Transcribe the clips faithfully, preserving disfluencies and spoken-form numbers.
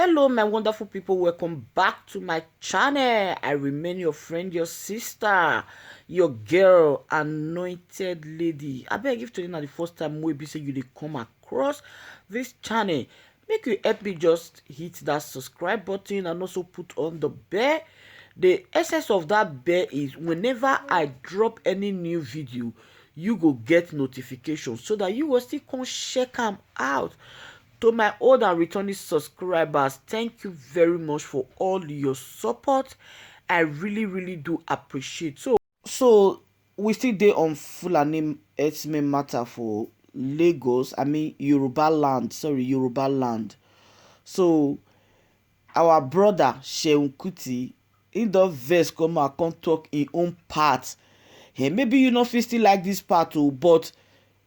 Hello, my wonderful people. Welcome back to my channel. I remain your friend, your sister, your girl, anointed lady. I beg, if today na the first time wey be say you dey come across this channel, make you help me just hit that subscribe button and also put on the bell. The essence of that bell is whenever I drop any new video, you go get notification so that you go still come check am out. To my old and returning subscribers, thank you very much for all your support. I really, really do appreciate. So, so we still dey on Fulani herdsmen matter for Lagos. I mean Yoruba land. Sorry, Yoruba land. So our brother Seun Kuti, he don vex come out, come talk him own part. Hey, maybe you no fit still like this part o, but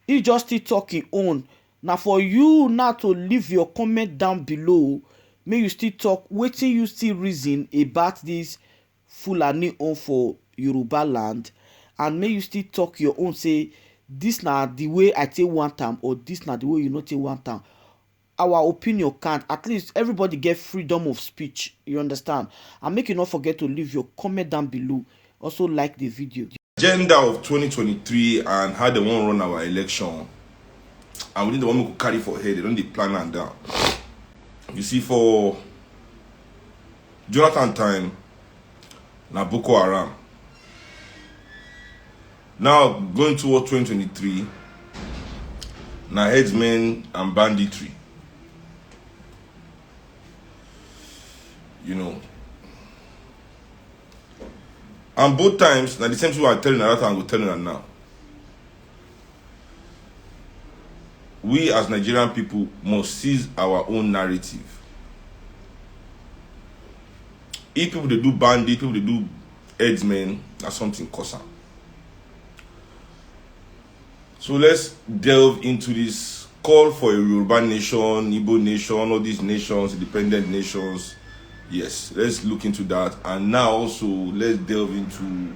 he just still talk him own. Na for you now to leave your comment down below. Make you still talk wetin you still reason about this Fulani own for Yoruba land, and make you still talk your own. Say this na the way I take want am, or this na the way you no take want am. Our opinion count. At least everybody get freedom of speech. You understand? And make you not forget to leave your comment down below. Also like the video. Agenda of twenty twenty-three and how they wan run our election, and we need the one we could carry for head. They don dey plan am down. You see, for Jonathan time, na Boko Haram. Now going toward twenty twenty-three, na herdsmen and banditry. You know, and both times na the same thing I tell you na that time I go tell you na now. We as Nigerian people must seize our own narrative. If people dey do bandit, people dey do herdsmen, na something cause am. So let's delve into this call for a Yoruba nation, Igbo nation, all these nations, independent nations. Yes, let's look into that. And now also, let's delve into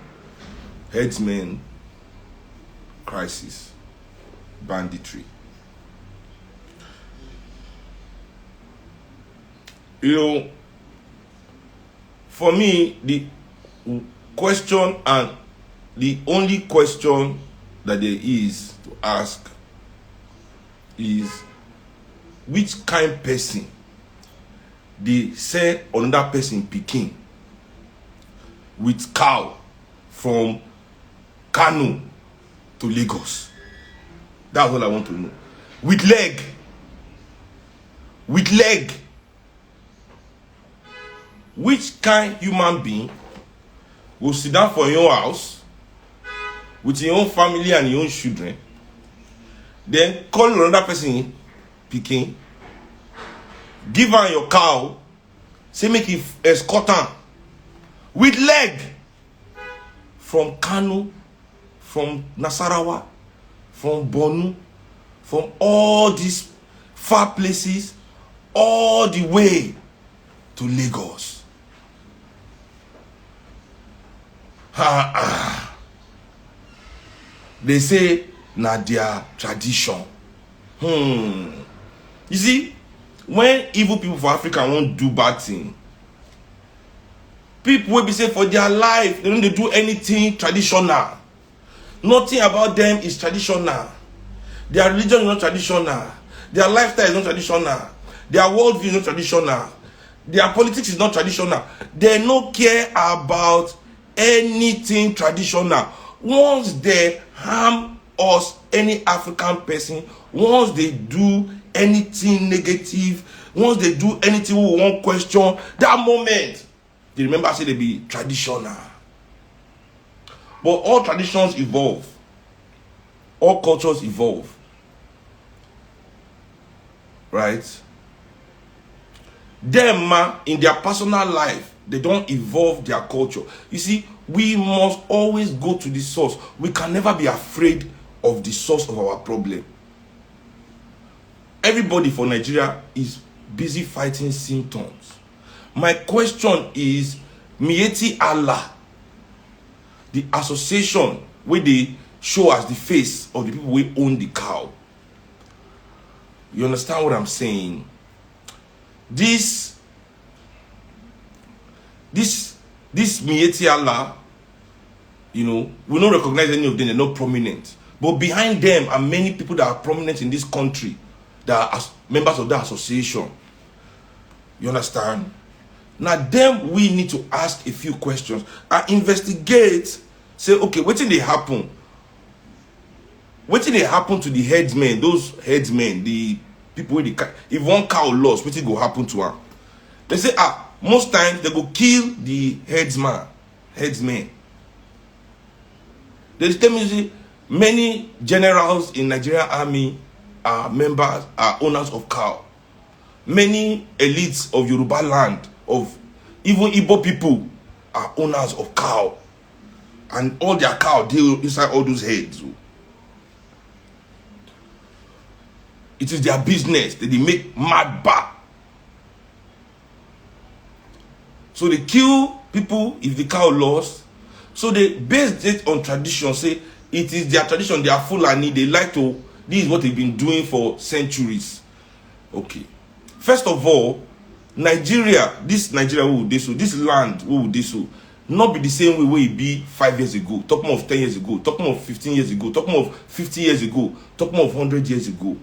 herdsmen crisis, banditry. You know, for me, the question and the only question that there is to ask is, which kind person dey sell another person pikin with cow from Kano to Lagos? That's all I want to know. With leg. With leg. Which kind human being go sit down for your house with your own family and your own children, then call another person pikin, give am your cow, say make e escort am with leg from Kano, from Nasarawa, from Borno, from all these far places, all the way to Lagos. Ha, ah. They say na their tradition. Hmm. You see, when evil people for Africa wan do bad thing, people wey be say for their life they no dey do anything traditional. Nothing about them is traditional. Their religion is not traditional. Their lifestyle is not traditional. Their worldview is not traditional. Their politics is not traditional. They no care about anything traditional. Once they harm us, any African person, once they do anything negative, once they do anything we wan question, that moment they remember say they be traditional. But all traditions evolve, all cultures evolve, right? Dem ma, in their personal life, they don evolve their culture. You see, we must always go to the source. We can never be afraid of the source of our problem. Everybody for Nigeria is busy fighting symptoms. My question is, Miyetti Allah, the association wey dey show as the face of the people wey own the cow. You understand what I'm saying? This This this Miyetti Allah, you know, we don't recognize any of them. They're not prominent. But behind them are many people that are prominent in this country that are as members of that association. You understand? Now, then we need to ask a few questions and investigate. Say, okay, what did they happen? What did they happen to the headsmen? Those headsmen, the people with the car. If one cow lost, what did go happen to her? They say, ah, most times they go kill the headsman, headsmen. They tell me, say, many generals in Nigerian army are members, are owners of cow. Many elites of Yoruba land, of even Igbo people, are owners of cow, and all their cow deal inside all those heads. It is their business that they make mad bar. So they kill people if the cow lost. So they base it on tradition. Say it is their tradition. They are Fulani. They like to. This is what they've been doing for centuries. Okay. First of all, Nigeria, this Nigeria we dey so, this land we dey so, not be the same way wey e be five years ago, talk more of ten years ago, talk more of fifteen years ago, talk more of fifty years ago, talk more of hundred years ago.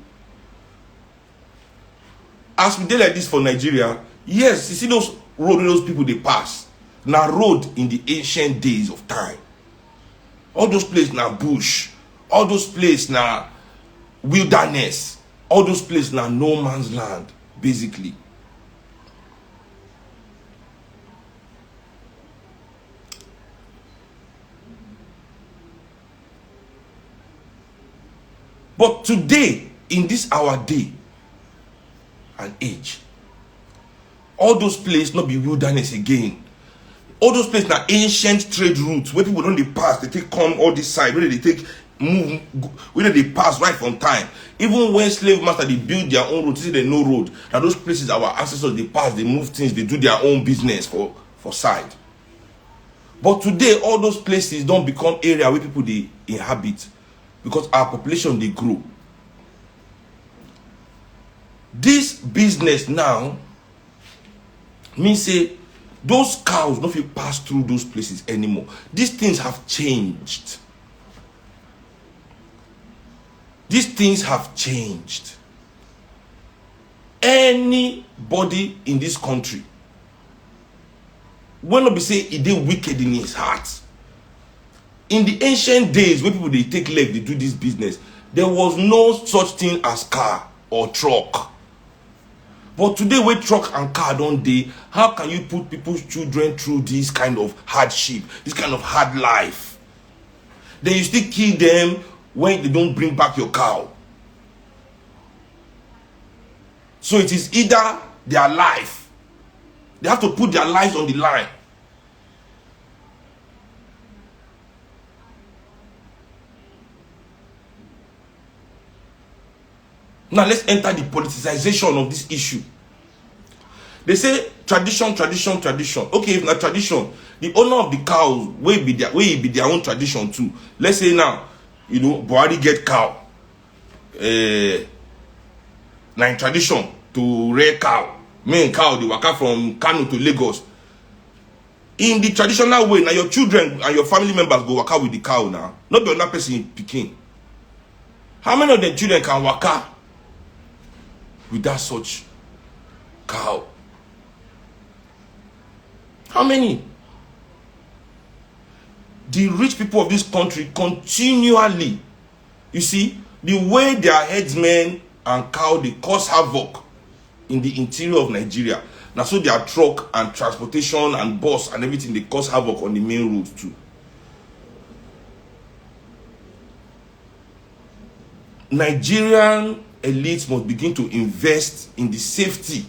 As we dey like this for Nigeria, yes, you see those road wey those people dey pass, na road in the ancient days of time. All those places na bush, all those places na wilderness, all those places na no man's land, basically. But today, in this our day and age, all those places not be wilderness again. All those places na ancient trade routes where people don't dey pass, they take come all this side, where they take move, where they pass right from time. Even when slave master they build their own road, see they no road. Now those places our ancestors they pass, they move things, they do their own business for for side. But today, all those places don't become area where people they inhabit because our population they grow. This business now mean say those cows no fit pass through those places anymore. These things have changed. These things have changed. Anybody in this country wey no be say e dey wicked in his heart, in the ancient days wey people dey take leg dey do this business, there was no such thing as car or truck. But today wey truck and car don dey, how can you put people's children through this kind of hardship, this kind of hard life? Then you still kill them when they don't bring back your cow. So it is either their life, they have to put their lives on the line. Now let's enter the politicization of this issue. They say tradition, tradition, tradition. Okay, if na tradition, the owner of the cow wey be their wey be their own tradition too. Let's say now, you know, Buhari get cow. Uh, na im tradition to rear cow. Make cow dey waka from Kano to Lagos. In the traditional way, now your children and your family members go waka with the cow now. Not be another person picking. How many of the children can waka with that such cow? How many? The rich people of this country continually, you see, the way their headsmen and cow they cause havoc in the interior of Nigeria. Now, so their truck and transportation and bus and everything they cause havoc on the main road too. Nigerian elites must begin to invest in the safety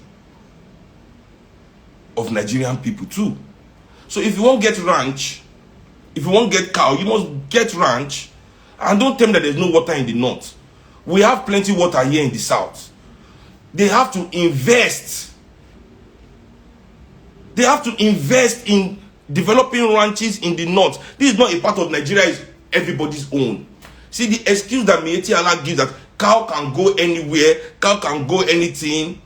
of Nigerian people too. So if you won't get ranch, if you won't get cow, you must get ranch. And don't tell me that there's no water in the north. We have plenty water here in the south. They have to invest. They have to invest in developing ranches in the north. This is not a part of Nigeria, is everybody's own. See the excuse that Miyetti Allah gives that cow can go anywhere, cow can go anything.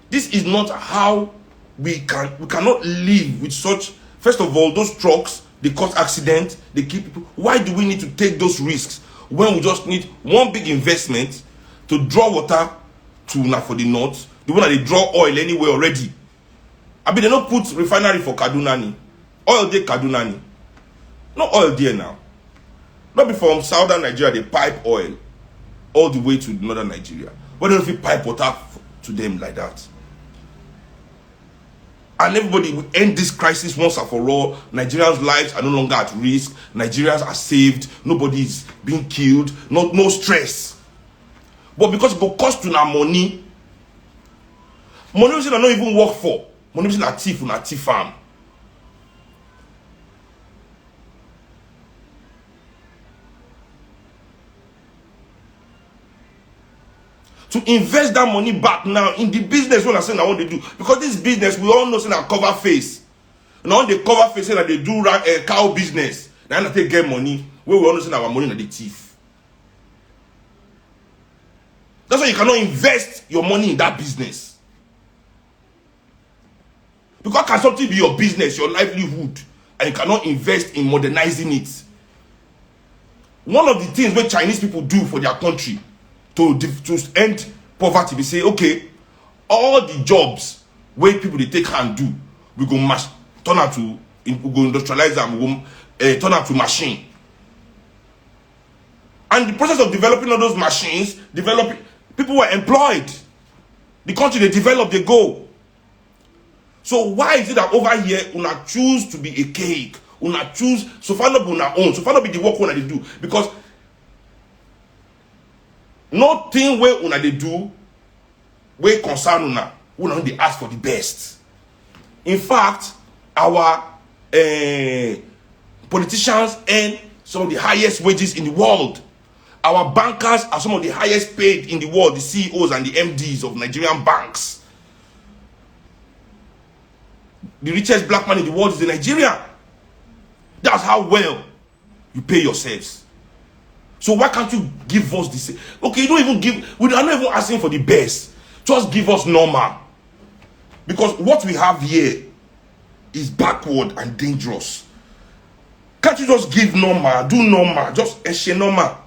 This is not how We can we cannot live with such. First of all, those trucks, they cause accident, they kill people. Why do we need to take those risks when we just need one big investment to draw water to, na for the north, the one that they draw oil anywhere already? I mean, they no put refinery for Kaduna ni. Oil dey Kaduna ni. No oil there now. Not be from southern Nigeria they pipe oil all the way to northern Nigeria. Why don't we pipe water f- to them like that? And everybody will end this crisis once and for all. Nigerians' lives are no longer at risk. Nigerians are saved. Nobody is being killed. Not no stress. But because it go cost una money, money wey say una no even work for, money wey say na thief una thief am. To invest that money back now in the business wey una say una wan dey do, because this business we all know say na cover face. Una wan dey cover face say una dey do ra- eh, cow business, na una take get money wey we all know say na our money una dey thief. That's why you cannot invest your money in that business. Because can something be your business, your livelihood, and you cannot invest in modernizing it? One of the things wey Chinese people do for their country to dif- to end poverty, they say, okay, all the jobs wey people dey take hand do, we go mash turn am to in- we go industrialize am, we go uh, turn am to machine. And the process of developing all those machines, developing people were employed. The country they develop, they go. So why is it that over here una choose to be a cake? Una choose so far not be una own, so far not be the work una dey do, because nothing wey una dey do wey concern una, una no dey ask for the best. In fact, our uh, politicians earn some of the highest wages in the world. Our bankers are some of the highest paid in the world, the C E Os and the M Ds of Nigerian banks. The richest black man in the world is a Nigerian. That's how well you pay yourselves. So why can't you give us the same? Okay, you don't even give. We are not even asking for the best. Just give us normal. Because what we have here is backward and dangerous. Can't you just give normal, do normal, just eshe normal?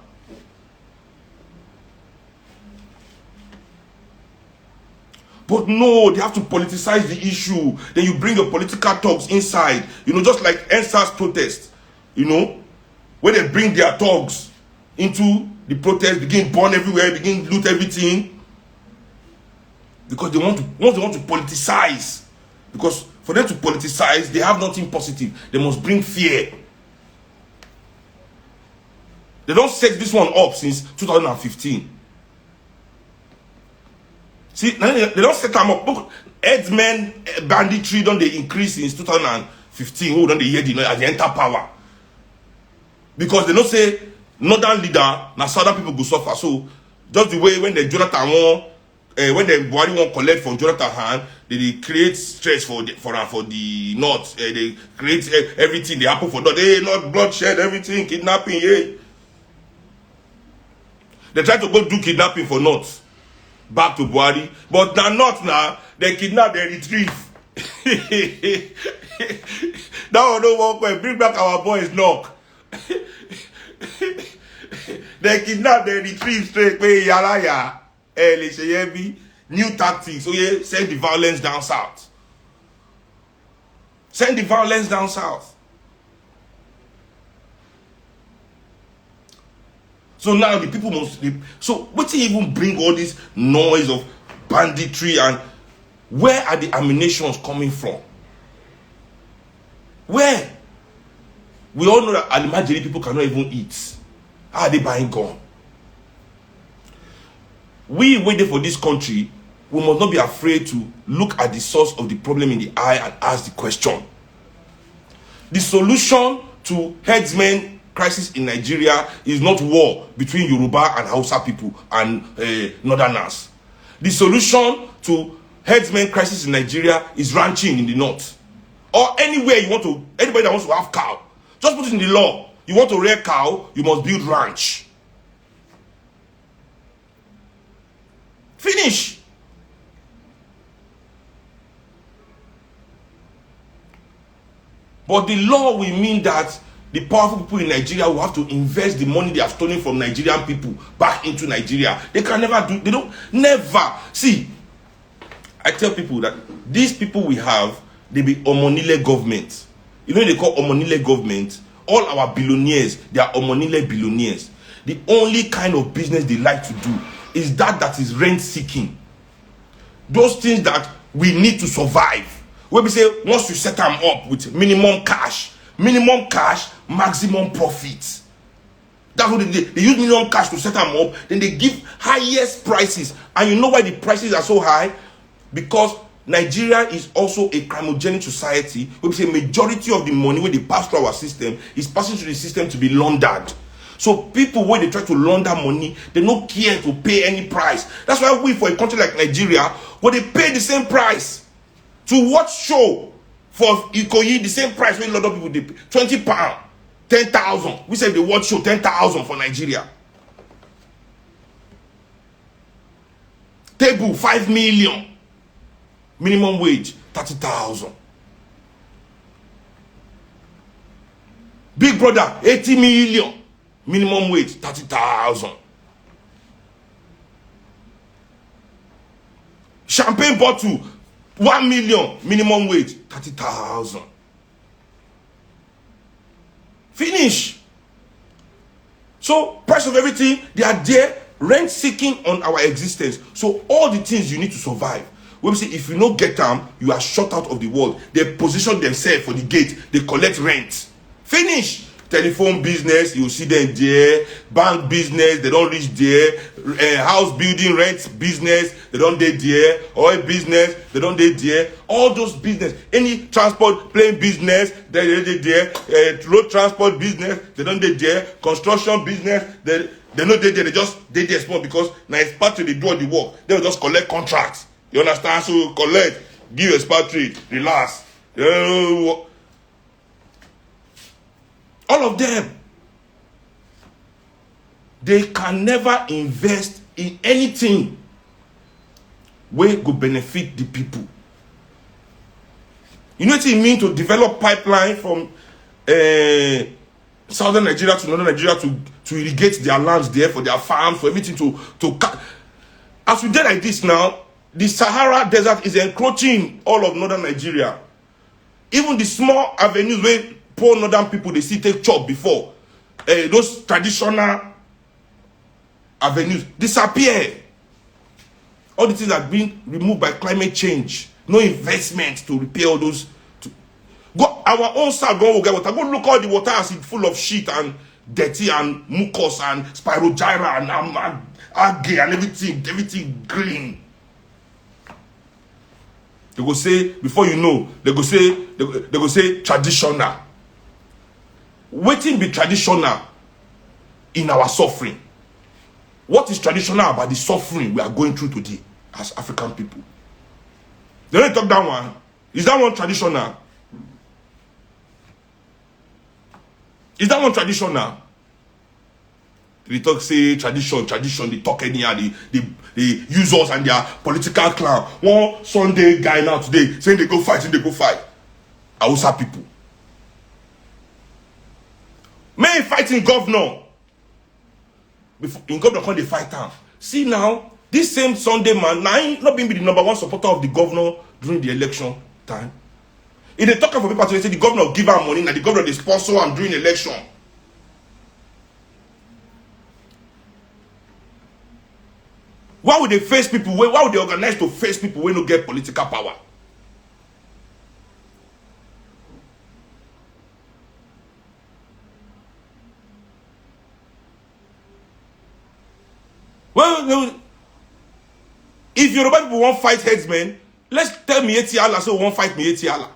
But no, they have to politicize the issue. Then you bring your political thugs inside. You know, just like N SARS protest, you know, where they bring their thugs into the protest, begin burn everywhere, begin loot everything. Because they want to, once they want to politicize, because for them to politicize, they have nothing positive. They must bring fear. They don't set this one up since two thousand fifteen. See, now they they don't set them up. Look, headsmen eh, banditry don't they increase since two thousand fifteen. Who don't they hear the noise as they enter power? Because they don't say northern leader, now southern people go suffer. So just the way when the Jonathan won, uh, when the Buhari won collect from Jonathan hand, they, they create stress for the for am for the north. Uh, they create uh, everything they happen for north. Hey, not bloodshed, everything, kidnapping. Yeah. They try to go do kidnapping for north, back to Buhari, but now not now. They kidnap, they retrieve. That one no work well. Bring back our boys, knock. They kidnap, they retrieve straight away. Yala ya. Eh, le Sheyebi. New tactics. Oh yeah, send the violence down south. Send the violence down south. So now the people must. They, so what even bring all this noise of banditry and where are the ammunitions coming from? Where? We all know that Alimajiri people cannot even eat. How are they buying gun? We waiting for this country. We must not be afraid to look at the source of the problem in the eye and ask the question. The solution to herdsmen crisis in Nigeria is not war between Yoruba and Hausa people and uh, Northerners. The solution to herdsmen crisis in Nigeria is ranching in the north. Or anywhere you want to, anybody that wants to have cow, just put it in the law. You want to rear cow, you must build ranch. Finish. But the law will mean that the powerful people in Nigeria will have to invest the money they have stolen from Nigerian people back into Nigeria. They can never do, they don't, never. See, I tell people that these people we have, they be omonile government. You know they call omonile government? All our billionaires, they are omonile billionaires. The only kind of business they like to do is that that is rent seeking. Those things that we need to survive. Wey be say once you set am up with minimum cash, minimum cash, maximum profit. That's what they, they use minimum cash to set am up. Then they give highest prices. And you know why the prices are so high? Because Nigeria is also a crimogenic society, wey be say majority of the money wey dey pass through our system is passing through the system to be laundered. So people wey dey try to launder money, they no care to pay any price. That's why we for a country like Nigeria, we dey pay the same price to watch show for Ikoyi, the same price wey London people dey pay, twenty pound, ten thousand. We say they watch show ten thousand for Nigeria. Table, five million. Minimum wage, thirty thousand. Big Brother, eighty million. Minimum wage, thirty thousand. Champagne bottle, one million. Minimum wage, thirty thousand. Finish. So, price of everything, they are there, rent seeking on our existence. So, all the things you need to survive. We say, if you no get them, you are shut out of the world. They position themselves for the gate, they collect rent. Finish. Telephone business, you see them there. Bank business, they don't reach there. Eh, house building, rent business, they don't dey there. Oil business, they don't dey there. All those business, any transport, plane business, they dey dey there. Eh, road transport business, they don't dey there. Construction business, they they no dey there. They just dey there small because na expatriate dey do all the work. They will just collect contract. You understand? So collect, give expatriate, relax. Eh, wo- all of them, they can never invest in anything wey go benefit the people. You know what it mean to develop pipeline from uh, southern Nigeria to northern Nigeria to to irrigate their lands there for their farms, for everything to to ca- as we dey like this now, the Sahara Desert is encroaching all of northern Nigeria. Even the small avenues where poor northern people they see take chop before, uh, those traditional avenues disappear. All the things that been removed by climate change. No investment to repair all those. To, go our own side, go get water. Go look all the water as it full of shit and dirty and mucus and spirogyra and, and, and algae and everything, everything green. They go say, before you know, they go say, they go, they go say traditional. Wetin be traditional in our suffering? What is traditional about the suffering we are going through today as African people? They don't talk that one. Is that one traditional? Is that one traditional? They talk say tradition, tradition, they talk anyhow, they, they, they use us and their political clown. One Sunday guy now today saying they go fight, they go fight. Hausa people. Men fighting governor. Before in governor come they fight am. See now, this same Sunday man, now he not being be the number one supporter of the governor during the election time. If they talk for people to say the governor give am money, now the governor they sponsor am during election. Why would they face people? Why would they organize to face people when no get political power? Well, no, if Yoruba people won't fight headsmen, let's tell Miyetti Allah, so won't fight Miyetti Allah.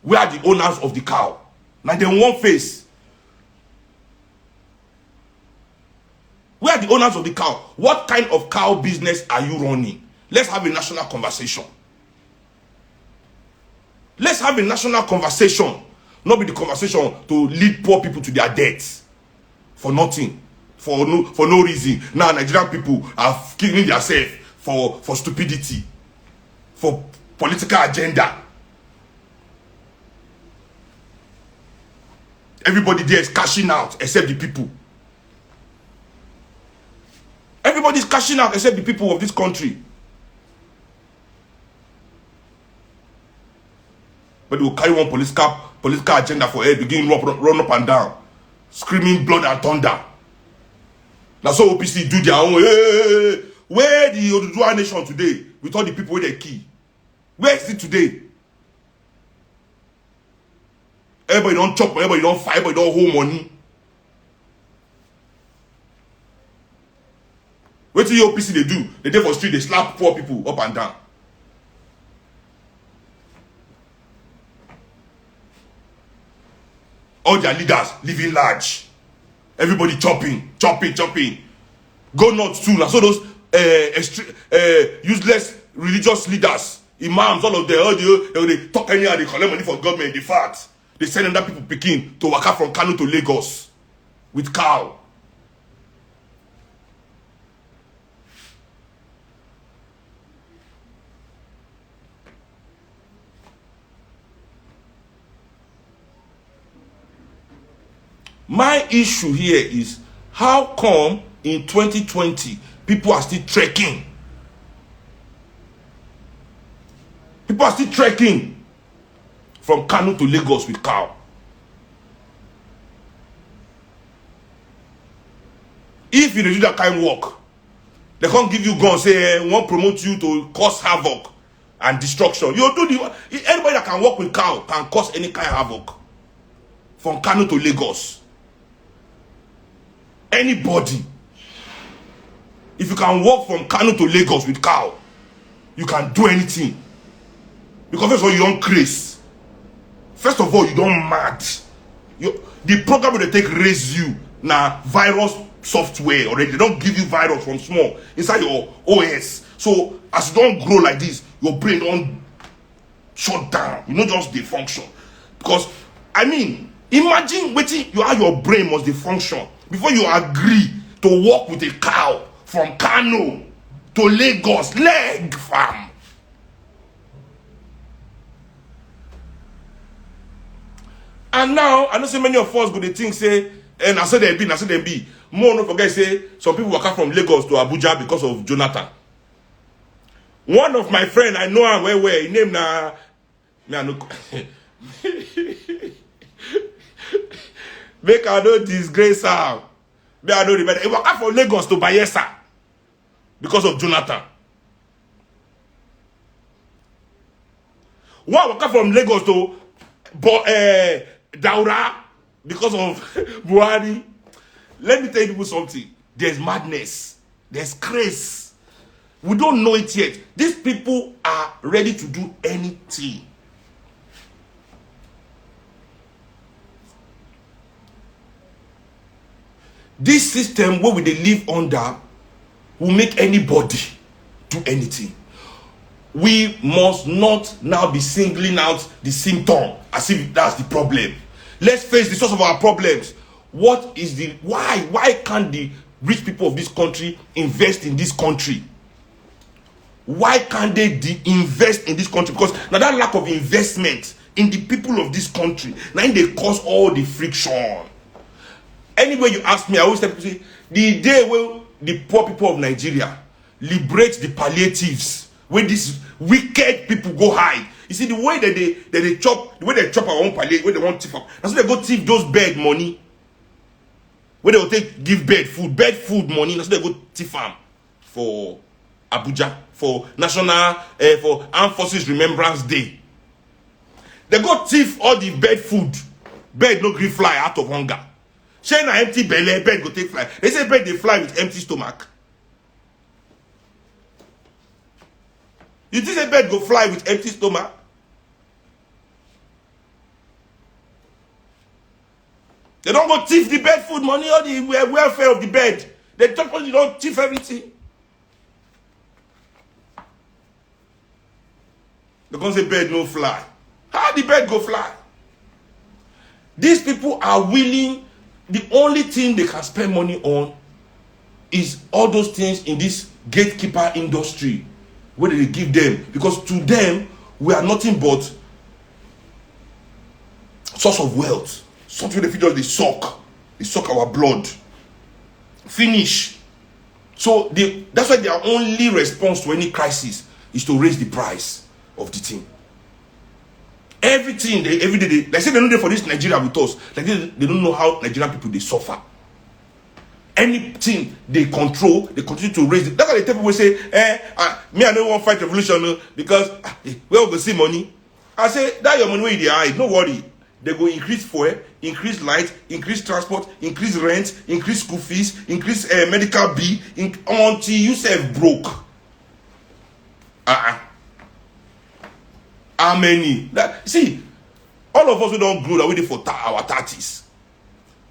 We are the owners of the cow. Now they won't face. We are the owners of the cow. What kind of cow business are you running? Let's have a national conversation. Let's have a national conversation. Not be the conversation to lead poor people to their deaths for nothing, for no for no reason. Now Nigerian people are killing themselves for for stupidity, for political agenda. Everybody there is cashing out except the people. Everybody is cashing out except the people of this country. But they will carry one political political agenda for head, begin run, run up and down, screaming blood and thunder. Now so O P C do their own. Hey, where the Oduduwa nation today with all the people wey dey kill? Where is it today? Everybody don chop, everybody don fight, everybody don hold money. Wetin O P C dey do? They dey for street, they slap poor people up and down. All their leaders living large. Everybody chopping, chopping, chopping. Go north too. Now so those uh, extre- uh, useless religious leaders, imams, all of them, all the, they dey talk anyhow, they collect money for government. The fact they send other people picking to waka from Kano to Lagos with cow. My issue here is, how come in twenty twenty people are still trekking? People are still trekking from Kano to Lagos with cow. If you dey do that kind of work, they can't give you gun, say, eh, won't promote you to cause havoc and destruction. You do the anybody that can work with cow can cause any kind of havoc from Kano to Lagos. Anybody, if you can walk from Kano to Lagos with cow, you can do anything. Because first of all, you don't craze. First of all, you don't mad. You, the program wey dey take raise you na virus software already. They don't give you virus from small inside your O S. So as you don't grow like this, your brain don't shut down. You know, just dey function. Because I mean, imagine waiting. You how your brain must dey function before you agree to walk with a cow from Kano to Lagos leg farm. And now I know say many of us go dey think say, and I say they be, I say they be. More no forget say some people waka from Lagos to Abuja because of Jonathan. One of my friend, I know am well well. Him name na me. I no make I no disgrace am. Me I no remember. He waka from Lagos to Bayelsa because of Jonathan. One waka from Lagos to Bo, uh, Daura because of Buhari. Let me tell you people something. There's madness. There's craze. We don't know it yet. These people are ready to do anything. This system where we dey live under will make anybody do anything. We must not now be singling out the symptom as if that's the problem. Let's face the source of our problems. What is the why? Why can't the rich people of this country invest in this country? Why can't they de- invest in this country? Because now that lack of investment in the people of this country, now they cause all the friction. Anyway, you ask me, I always tell people say the day when the poor people of Nigeria liberate the palliatives, where these wicked people go hide. You see the way that they that they chop, the way they chop our own palliative, where they want thief up. That's why they go thief those bed money. Where they will take give bed food, bed food money. That's why they go thief am for Abuja for national uh, for Armed Forces Remembrance Day. They go thief all the bed food. Bed no gree fly out of hunger. Shey na empty belle bed go take fly? They say bed dey fly with empty stomach. You think say bed go fly with empty stomach? They don't go thief the bed food money or the wel- welfare of the bed. They talk you don't thief everything. They come say bed no fly. How the bed go fly? These people are willing. The only thing they can spend money on is all those things in this gatekeeper industry where they give them, because to them we are nothing but source of wealth, Something wey dey fit just dey suck, dey suck our blood. Finish. So the, that's why their only response to any crisis is to raise the price of the thing. Everything, they, every day, they, like say they no dey for this Nigeria with us. Like they, they don't know how Nigerian people dey suffer. Anything they control, they continue to raise it. That's why they tell people say, eh, ah, me, I no wan fight revolution, no, because, ah, eh, where we go see money? I say, that your money wey you dey hide, no worry. They go increase fuel, increase light, increase transport, increase rent, increase school fees, increase, eh, medical bill, in, until you sef broke. Uh-uh. How many? That, see, all of us wey don grow, that we dey for ta-, our thirties.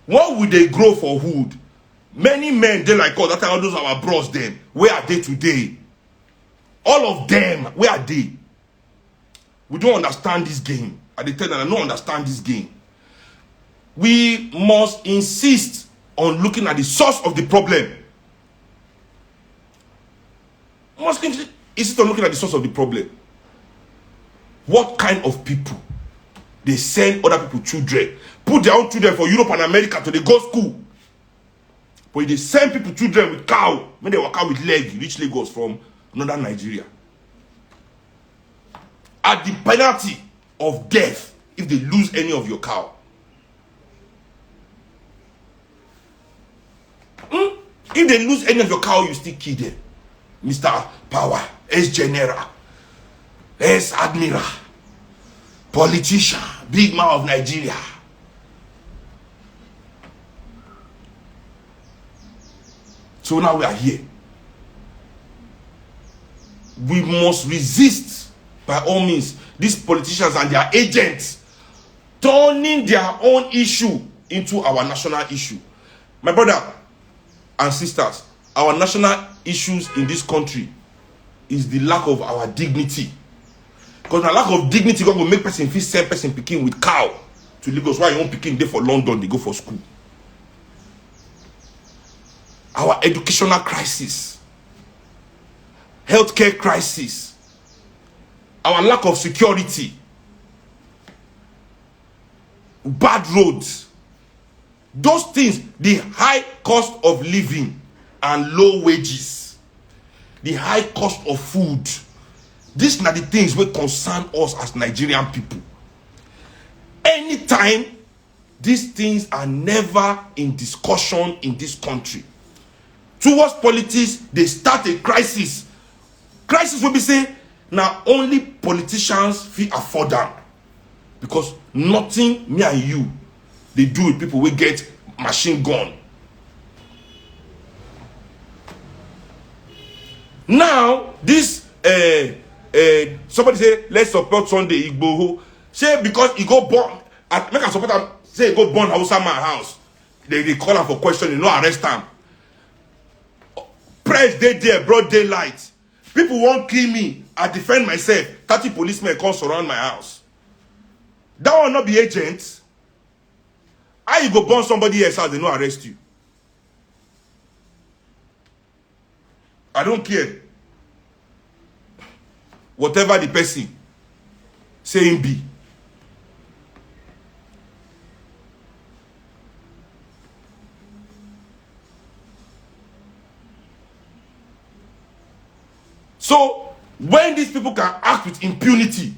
When we dey grow for hood, many men dey like us. That time, all those our bros dem, where are they today? All of them, where are they? We don't understand this game. I dey tell them, I don't understand this game. We must insist on looking at the source of the problem. We must insist on looking at the source of the problem. What kind of people dey send other people children, put their own children for Europe and America to dey go school, but you dey send people children with cow, make dem waka with leg reach Lagos from northern Nigeria, at the penalty of death if they lose any of your cow. Hmm? If they lose any of your cow, you still kill them. Mister Power, ex-general, ex-admiral, politician, big man of Nigeria. So now we are here. We must resist, by all means, these politicians and their agents turning their own issue into our national issue. My brother and sisters, our national issues in this country is the lack of our dignity. Because the lack of dignity go make person fit send person pikin with cow to Lagos, while your own pikin dey for London, dey go for school. Our educational crisis, healthcare crisis, our lack of security, bad roads, those things, the high cost of living and low wages, the high cost of food. These are the things wey concern us as Nigerian people. Anytime, these things are never in discussion in this country. Towards politics, they start a crisis. Crisis wey be say na only politicians fit afford am, because nothing me and you dey do with people wey get machine gun. Now this, uh, uh, somebody say, let's support Sunday Igboho. Say because he go burn, I, make I support am. Say he go burn Hausa man house. They, they call am for question, they no arrest am. Press dey there, broad daylight. People wan kill me, I defend myself. Thirty policemen come surround my house. That one no be agent? How you go burn somebody else house, they no arrest you? I don't care. Whatever the person say him be. So when these people can act with impunity,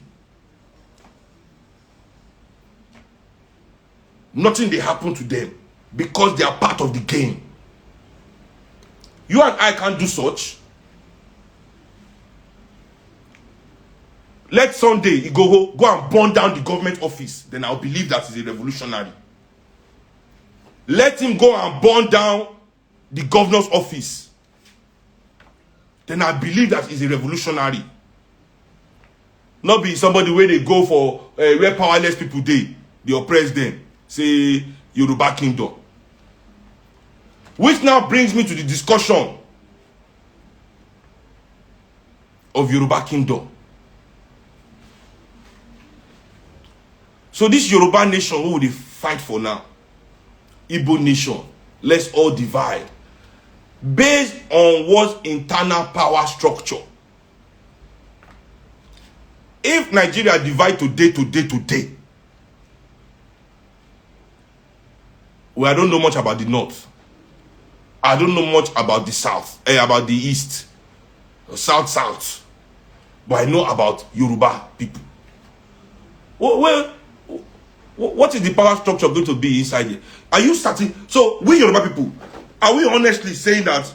nothing dey happen to them because they are part of the game. You and I can't do such. Let Sunday Igboho go and burn down the government office. Then I'll believe that he's a revolutionary. Let him go and burn down the governor's office. Then I believe that he's a revolutionary. Not be somebody where they go for, uh, where powerless people dey, they oppress them. Say Yoruba Kingdom. Which now brings me to the discussion of Yoruba Kingdom. So this Yoruba nation wey we dey fight for now, Igbo nation, let's all divide based on what internal power structure. If Nigeria divide today, today, today, Well, I don't know much about the north. I don't know much about the south, eh, about the east, south, south. But I know about Yoruba people. Well, well, what is the power structure going to be inside here? Are you starting? So we Yoruba people, are we honestly saying that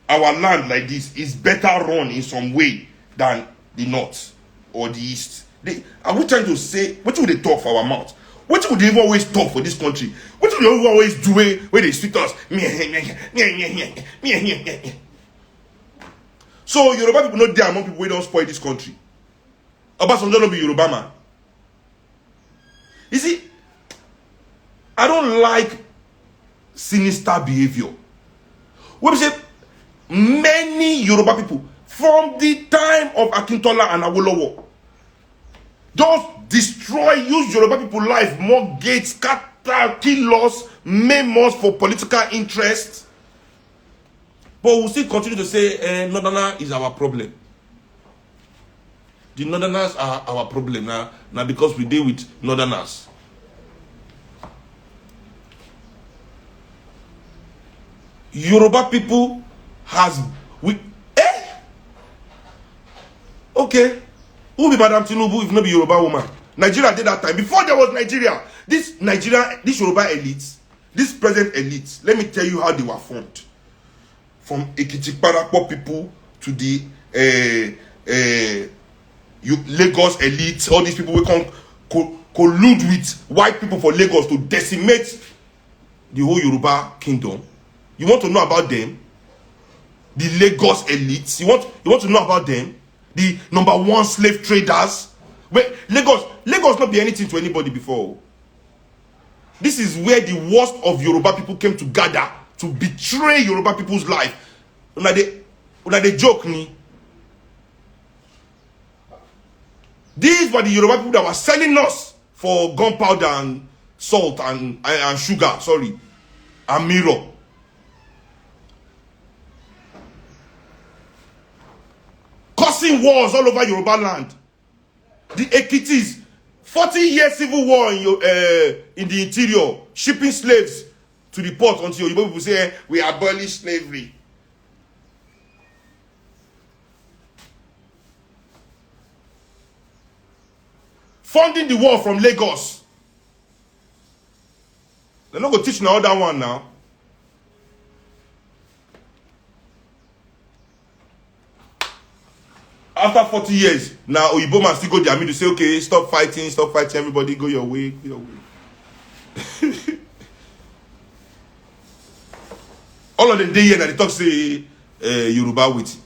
our land like this is better run in some way than the north or the east? They, are we trying to say what would they talk for our mouth? What would they even always talk for this country? What would they even always do where, where they sweet us? So Yoruba people no dey among people wey don spoil this country. Obasanjo no be Yoruba man. You see, I don't like sinister behavior. Wey be say many Yoruba people from the time of Akintola and Awolowo just destroy, use Yoruba people life, mortgage, scatter, kill us, maim us for political interest. But we still continue to say, eh, Northerner is our problem. The Northerners are our problem now. Now because we deal with Northerners. Yoruba people has we eh? Okay. Who be Madam Tinubu if not be Yoruba woman? Nigeria did that time. Before there was Nigeria, this Nigeria, this Yoruba elite, this present elite, let me tell you how they were formed. From Ekiti Parapo people to the uh, uh, you, Lagos elite, all these people will come co- collude with white people for Lagos to decimate the whole Yoruba kingdom. You want to know about them? The Lagos elites. You want you want to know about them? The number one slave traders. Wait, Lagos, Lagos not be anything to anybody before. This is where the worst of Yoruba people came to gather to betray Yoruba people's life. Una dey una dey joke me. These were the Yoruba people that were selling us for gunpowder and salt and and sugar, sorry, and mirror. Causing wars all over Yoruba land. The Ekitis, forty year civil war in, your, uh, in the interior, shipping slaves to the port until Yoruba people say, eh, we abolish slavery. Funding the war from Lagos. They're not going to teach another one now. After forty years, now Oyibo man still go there to say, okay, stop fighting, stop fighting, everybody go your way, go your way. All of them dey here na dey talk say uh, Yoruba wetin.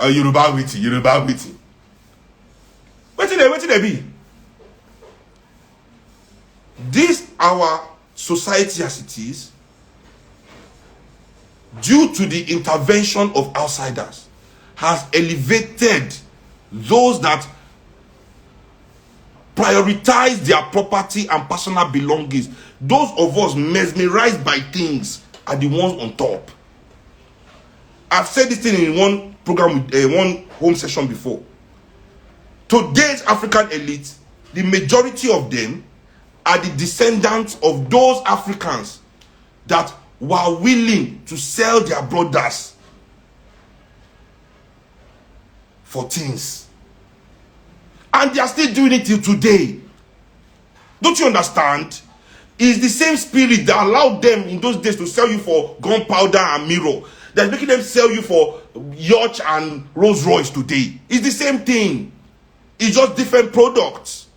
Uh, Yoruba wetin, Yoruba wetin. Wetin dey wetin dey be? This our society as it is, due to the intervention of outsiders, has elevated those that prioritize their property and personal belongings. Those of us mesmerized by things are the ones on top. I've said this thing in one program with uh, one home session before. Today's African elite, the majority of them are the descendants of those Africans that were willing to sell their brothers for things. And they are still doing it till today. Don't you understand? It's the same spirit that allowed them in those days to sell you for gunpowder and mirror that's making them sell you for yacht and Rolls Royce today. It's the same thing. It's just different products.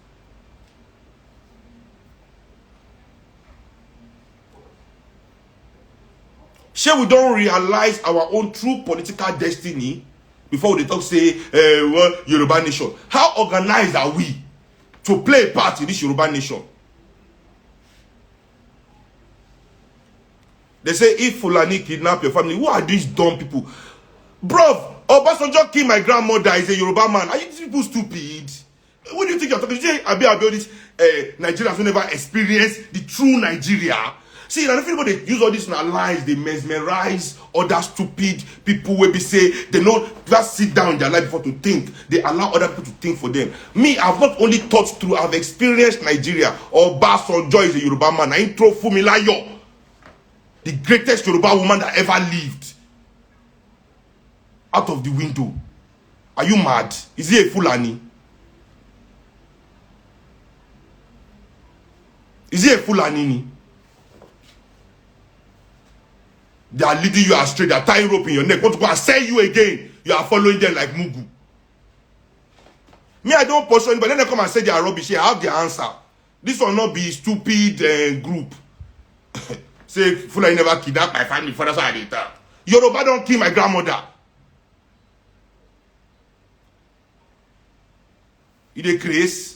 Shey we don realize our own true political destiny before we dey talk say eh, well, Yoruba nation? How organized are we to play a part in this Yoruba nation? They say if Fulani kidnap your family, who are these dumb people? Bro, Obasanjo kill my grandmother is a Yoruba man. Are you people stupid? What do you think you're talking? You say Abi Abi all these uh, Nigerians who never experienced the true Nigeria. See, na people dey use all this na lies, dey mesmerize other stupid people wey be say they no just sit down in their life before to think. They allow other people to think for them. Me, I've not only thought through, I've experienced Nigeria. Obasanjo is a Yoruba man. Na him throw Funmilayo, the greatest Yoruba woman that ever lived, out of the window. Are you mad? Is he a Fulani? Is he a Fulani? Ni? They are leading you astray. They are tying rope in your neck. Want to go and sell you again? You are following them like mugu. Me, I don't pursue anybody. Let them come and say they are rubbish. I have their answer. This will not be stupid uh, group. Say Fulani never kidnap my family. Father, so I dey talk. Yoruba don't kill my grandmother. You dey craze?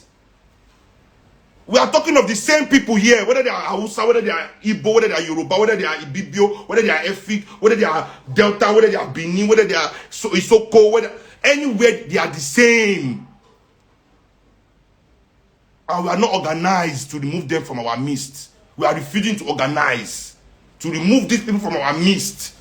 We are talking of the same people here, whether they are Hausa, whether they are Igbo, whether they are Yoruba, whether they are Ibibio, whether they are Efik, whether they are Delta, whether they are Benin, whether they are so Isoko, whether anywhere they are the same. And we are not organized to remove them from our midst. We are refusing to organize to remove these people from our midst.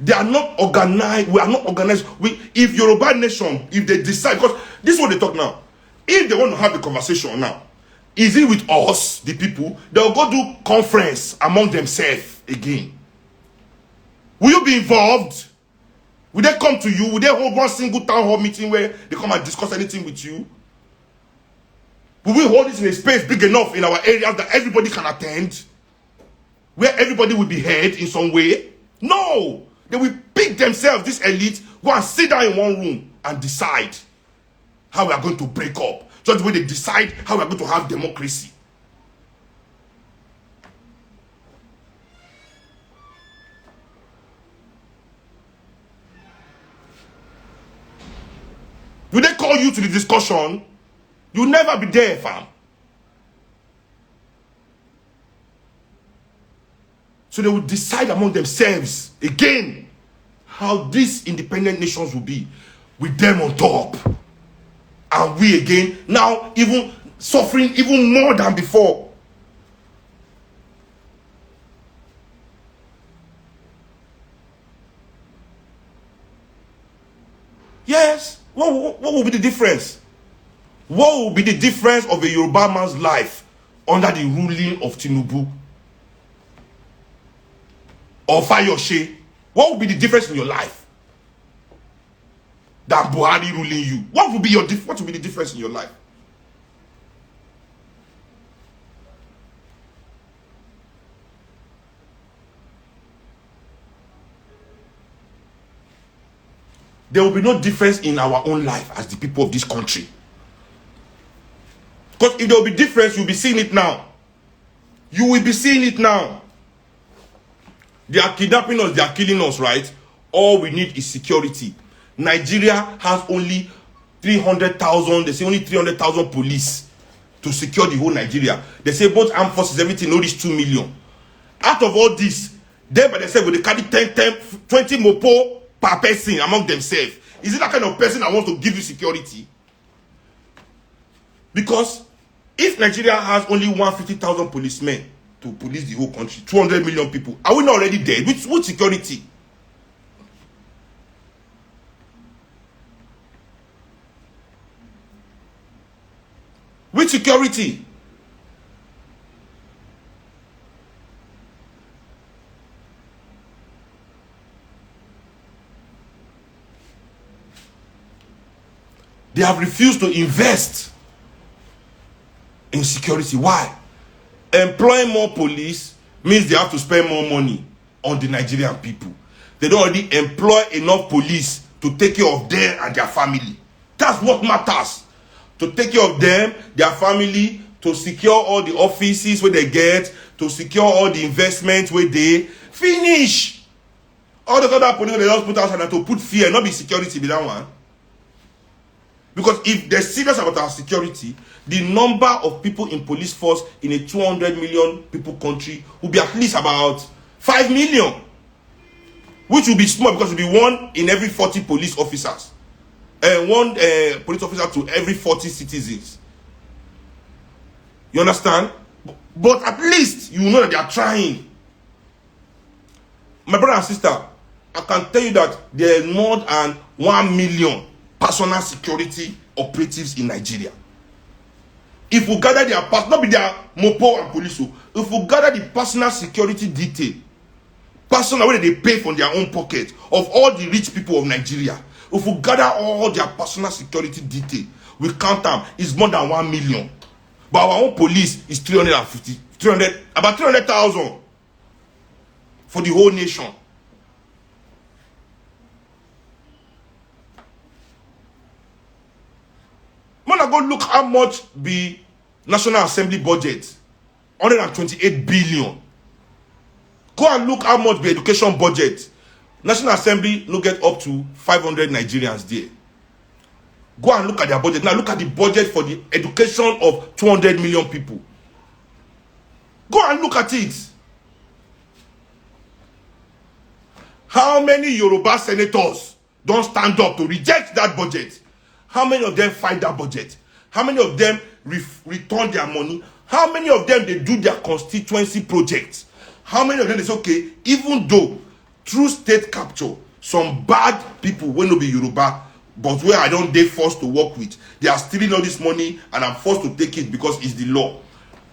They are not organized. We are not organized. We, if Yoruba nation, if they decide, because this is what they talk now. If they want to have a conversation now, is it with us, the people? They'll go do conference among themselves again. Will you be involved? Will they come to you? Will they hold one single town hall meeting where they come and discuss anything with you? Will we hold it in a space big enough in our areas that everybody can attend? Where everybody will be heard in some way? No! They will pick themselves, this elite, go and sit down in one room and decide how we are going to break up. Just the way they decide how we are going to have democracy. Will they call you to the discussion? You never be there, fam. So they will decide among themselves again how these independent nations will be, with them on top. And we again, now even suffering even more than before. Yes, what, what, what will be the difference? What will be the difference of a Yoruba man's life under the ruling of Tinubu or Fayose? What will be the difference in your life than Buhari ruling you? What will be your dif- what will be the difference in your life? There will be no difference in our own life as the people of this country. Because if there will be difference, you'll be seeing it now. You will be seeing it now. They are kidnapping us, they are killing us, right? All we need is security. Nigeria has only three hundred thousand, they say only three hundred thousand police to secure the whole Nigeria. They say both armed forces, everything, no reach two million. Out of all this, they by themselves, they carry ten, ten, twenty mopo per person among themselves. Is it that kind of person that wants to give you security? Because if Nigeria has only one fifty thousand policemen to police the whole country, two hundred million people, are we not already dead? Which, which security? Which security? They have refused to invest in security. Why? Employing more police means they have to spend more money on the Nigerian people. They don't already employ enough police to take care of them and their family. That's what matters. To take care of them, their family, to secure all the offices where they get, to secure all the investments where they finish. All the other police they just put outside na to put fear, not be security be that one. Because if they're serious about our security, the number of people in police force in a two hundred million people country will be at least about five million. which will be small because it will be one in every forty police officers, and one uh, police officer to every forty citizens. You understand? But at least you know that they are trying. My brother and sister, I can tell you that there are more than one million personal security operatives in Nigeria. If we gather their past, not be their mopo and police, oh, if we gather the personal security detail, personal wey dey pay from their own pocket, of all the rich people of Nigeria, if we gather all their personal security detail, we count am, is more than one million. But our own police is three hundred and fifty, three hundred, about three hundred thousand for the whole nation. When I go look how much be National Assembly budget, hundred and twenty-eight billion. Go and look how much be education budget. National Assembly no get up to five hundred Nigerians there. Go and look at their budget. Now look at the budget for the education of two hundred million people. Go and look at it. How many Yoruba senators don stand up to reject that budget? How many of them fight that budget? How many of them re- return their money? How many of them dey do their constituency projects? How many of them dey say, okay, even though through state capture, some bad people wey no be Yoruba, but wey I don dey forced to work with, they are stealing all this money and I'm forced to take it because it's the law.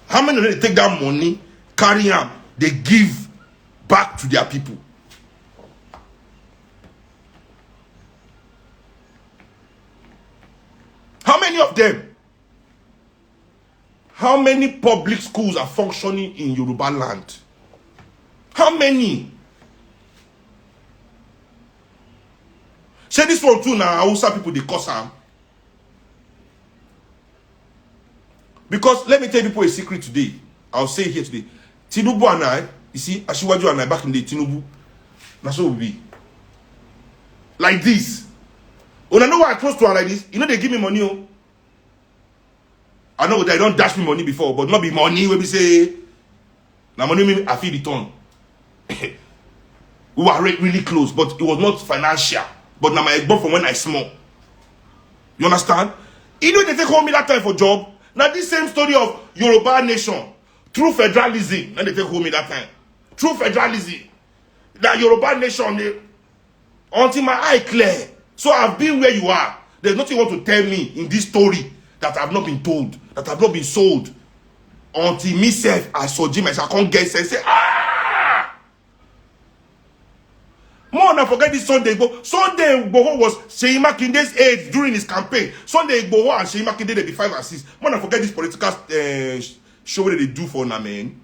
How many of them dey take that money, carry am, dey give back to their people? How many of them? How many public schools are functioning in Yoruba land? How many? Say this one too now, Hausa people dey cause am. Because let me tell people a secret today. I'll say it here today. Tinubu and I, you see, Asiwaju and I back in the day, Tinubu, na so we be. Like this. Una know why I close to am like this? You know they give me money, oh. I know they don't dash me money before, but not be money wey be say na money me I feel return. We were re- really close, but it was not financial. But now my egbon from when I small. You understand? You know they take hold me that time for job. Now this same story of Yoruba nation, true federalism. Now they take hold me that time. True federalism. That Yoruba nation, they, until my eye clear. So I've been where you are. There's nothing you want to tell me in this story that I've not been told, that I've not been sold. Until myself, I saw Jim, I can't get sense. Say, ah! More than forget this Sunday Igbo. Sunday Igboho was Seyi Makinde's aide during his campaign. Sunday Igboho and Seyi Makinde, they be five and six. More than forget this political uh, show wey they do for una, man.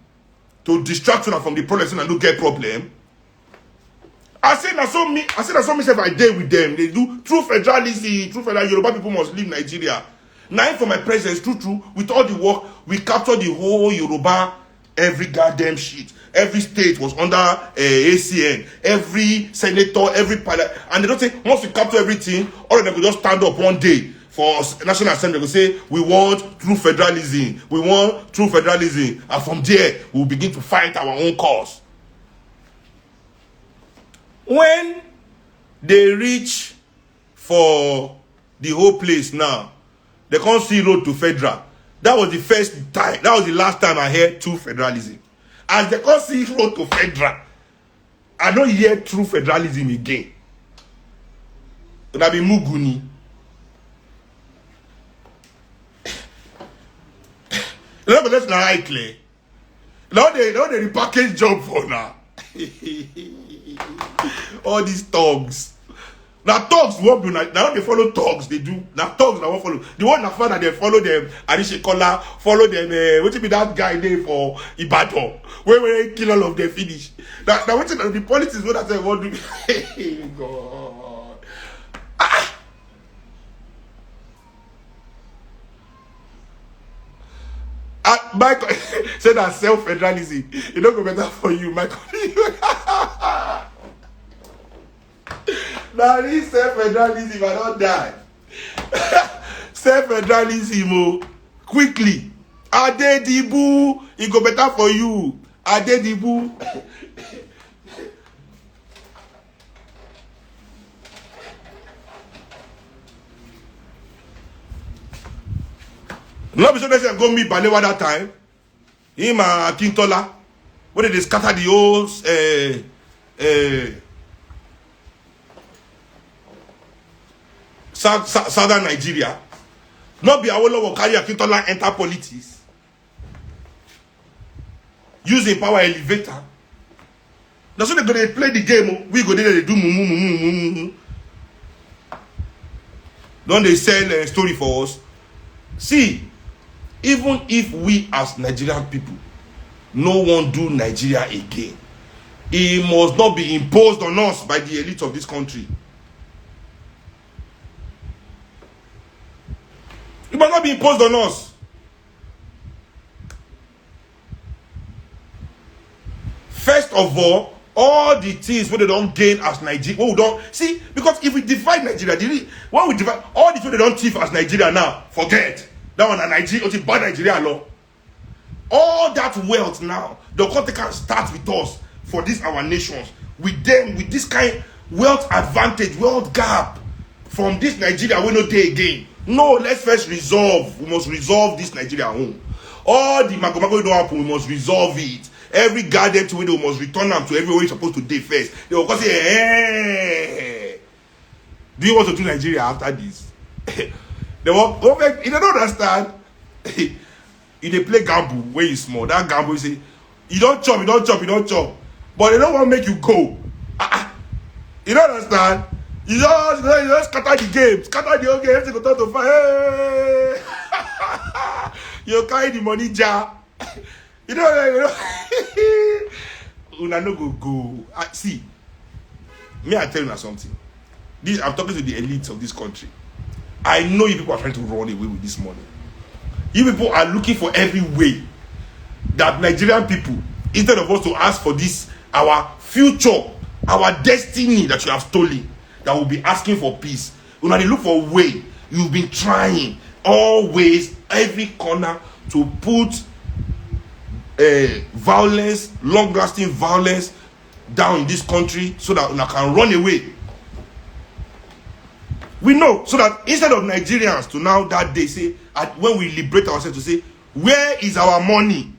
To distract una from the problem, so una no get problem. I say na so me, I say na so myself I dey with them. They do true federalism, true federal Yoruba people must leave Nigeria. Now for my presence, true true, with all the work, we capture the whole Yoruba, every goddamn shit. Every state was under uh, A C N. Every senator, every pilot, and they don't say once we capture everything, all of them will just stand up one day for s- National Assembly go say we want true federalism, we want true federalism, and from there we will begin to fight our own cause. When they reach for the whole place now, they can't see road to federal. That was the first time, that was the last time I heard true federalism. As they can't see road to federal, I don't hear true federalism again. Una be muguni. Let me let my eye clear. Now they now they repackage job for now. All these thugs. Now thugs won't be like now they follow thugs. They do now thugs now won't follow. The one that father they follow them. Arishekola follow them. Uh, what be that guy there for Ibadan? Where where he kill all of them finish. Now now what the politics what I say what do? God. Ah! Ah, Michael say that self federalism. It don't go better for you, Michael. Now this self federalism, I don't die. Self federalism, oh, quickly. Adedibu, it go better for you. Adedibu. No be so dem say go meet Balewa that time. Him and Akintola, wey dem dey scatter the whole uh, uh, south, south, southern Nigeria. No be Awolowo carry Akintola enter politics, use him power elevate am. Na so dem go dey play the game o. We go dey there dey do mumu mumu mumu mumu. Don dey sell uh, story for us. See, even if we as Nigerian people no wan do Nigeria again, e must not be imposed on us by the elite of this country. It must not be imposed on us. First of all, all the things wey dem don gain as Nigeria, wey we don see, because if we divide Nigeria, the re- when we divide all the things wey dem don thief as Nigeria now, forget that one. Na Nigeria, o ti bá Nigeria lọ. All that wealth now, dem come take am start with us for this our nations, with them, with this kind wealth advantage, wealth gap from this Nigeria wey no dey again. No, let's first resolve. We must resolve this Nigeria home. All the magomago wey don happen, we must resolve it. Every goddamn thing wey dey, we must return am to everywhere e suppose to dey first. Dem go come say, hey, do you want to do Nigeria after this? Dem wan, wan make, you don't understand. You dey play gamble when you small. That gamble, you say, you don chop, you don chop, you don chop. But dem no wan make you go. Ah, ah. You don't understand? You just, you just scatter the game, scatter the whole game, everything go turn to fire. Hey! You carry the money jar. You know, you know. Una no go go. Ah, see, me, I tell you something. This, I'm talking to the elites of this country. I know you people are trying to run away with this money. You people are looking for every way that Nigerian people, instead of us to ask for this, our future, our destiny that you have stolen, that will be asking for peace. Una dey look for way. You've been trying always, every corner, to put uh, violence, long-lasting violence down in this country so that una can run away. We know, so that instead of Nigerians to now that day say, at, when we liberate ourselves, to say, where is our money?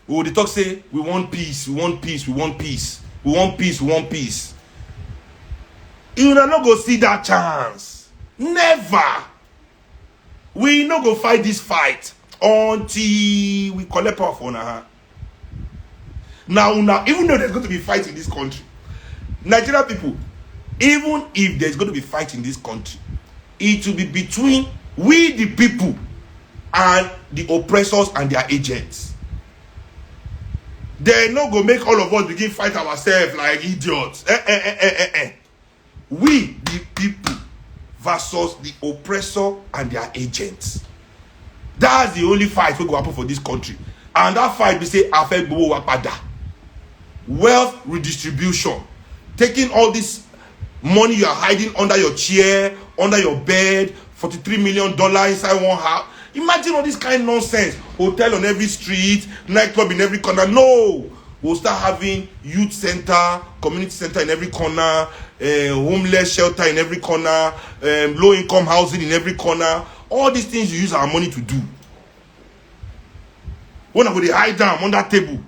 We go dey talk say, we want peace, we want peace, we want peace, we want peace, we want peace. Una no go see that chance. Never. We no go fight this fight until we collect power for una hand. Now, now, even though there's going to be fight in this country, Nigerian people, even if there's going to be fight in this country, it will be between we, the people, and the oppressors and their agents. Dem no go make all of us begin fight ourselves like idiots. Eh, eh, eh, eh, eh, eh. We, the people, versus the oppressor and their agents. That's the only fight wey go happen for this country. And that fight be say, a fẹ́ gbowó wa padà. Wealth redistribution. Taking all this money you are hiding under your chair, under your bed, forty-three million dollar inside one house. Imagine all this kind nonsense. Hotel on every street, nightclub in every corner. No! We'll start having youth center, community center in every corner, uh, homeless shelter in every corner, um, low income housing in every corner. All these things you use our money to do. When I go dey hide down under table.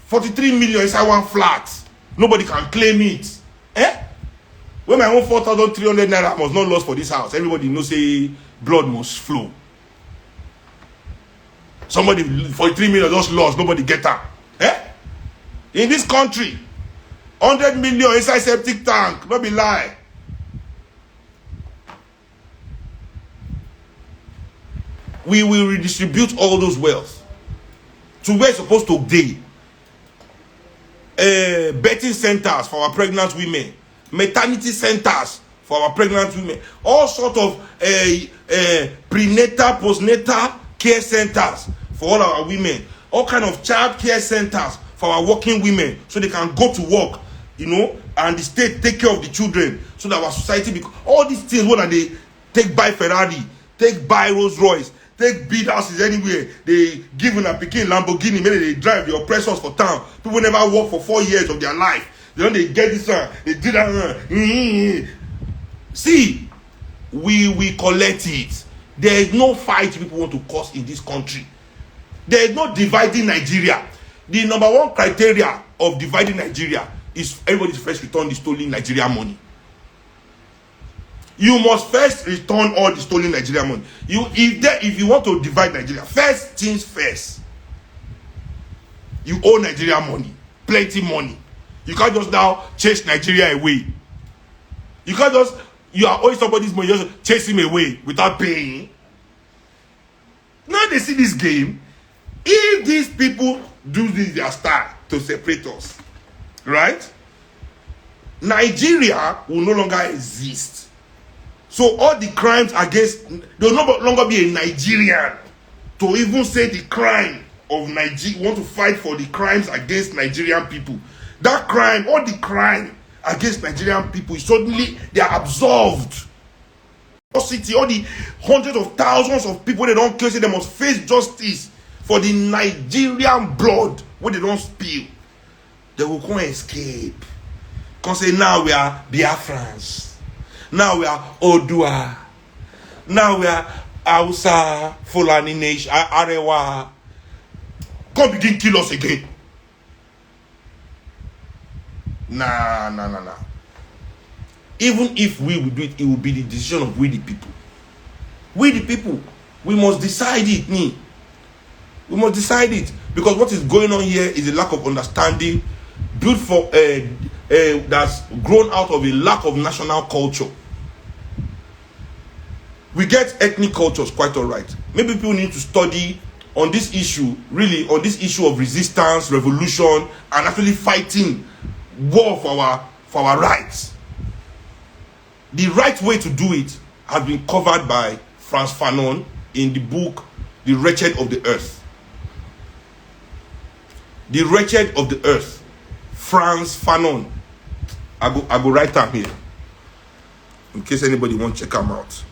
Forty-three million inside one flat. Nobody can claim it. Eh? When my own four thousand three hundred naira must not lost for this house. Everybody know say blood must flow. Somebody forty-three million just lost, nobody get am. Eh? In this country, hundred million inside septic tank, no be lie. We will redistribute all those wealth to where it's supposed to dey. Uh, betting centers for our pregnant women, maternity centers for our pregnant women, all sort of uh, uh, prenatal, postnatal care centers for all our women, all kind of child care centers for our working women, so they can go to work, you know, and the state take care of the children, so that our society, because all these things, when they take buy Ferrari, take buy Rolls Royce, take build houses anywhere, they give una pikin Lamborghini, make they drive, the oppressors for town. People never work for four years of their life. They don't, they get this one, they do that one. Mm-hmm. See, We will collect it. There is no fight people want to cause in this country. There is no dividing Nigeria. The number one criteria of dividing Nigeria is everybody first return the stolen Nigeria money. You must first return all the stolen Nigeria money. You if there if you want to divide Nigeria, first things first. You owe Nigeria money, plenty money. You can't just now chase Nigeria away. You can't just you are owing somebody's money, just chase him away without paying. Now they see this game. If these people do this their style to separate us, right? Nigeria will no longer exist. So all the crimes against there will no longer be a Nigerian to even say the crime of Nigeria want to fight for the crimes against Nigerian people. That crime, all the crime against Nigerian people, suddenly they are absolved. City, all the hundreds of thousands of people they don't kill, say they must face justice for the Nigerian blood where they don't spill. They will come escape. Come say now we are Biafrans. Now we are Odua. Now we are Hausa, Fulani nation, Arewa. Come begin kill us again. Nah, nah, nah, nah. Even if we will do it, it will be the decision of we the people. We the people, we must decide it. Ni. We must decide it because what is going on here is a lack of understanding, built for uh, uh, that's grown out of a lack of national culture. We get ethnic cultures quite all right. Maybe people need to study on this issue, really on this issue of resistance, revolution, and actually fighting war for our for our rights. The right way to do it has been covered by Frantz Fanon in the book The Wretched of the Earth. The Wretched of the Earth, Frantz Fanon. I go I go write am here in case anybody wan check am out.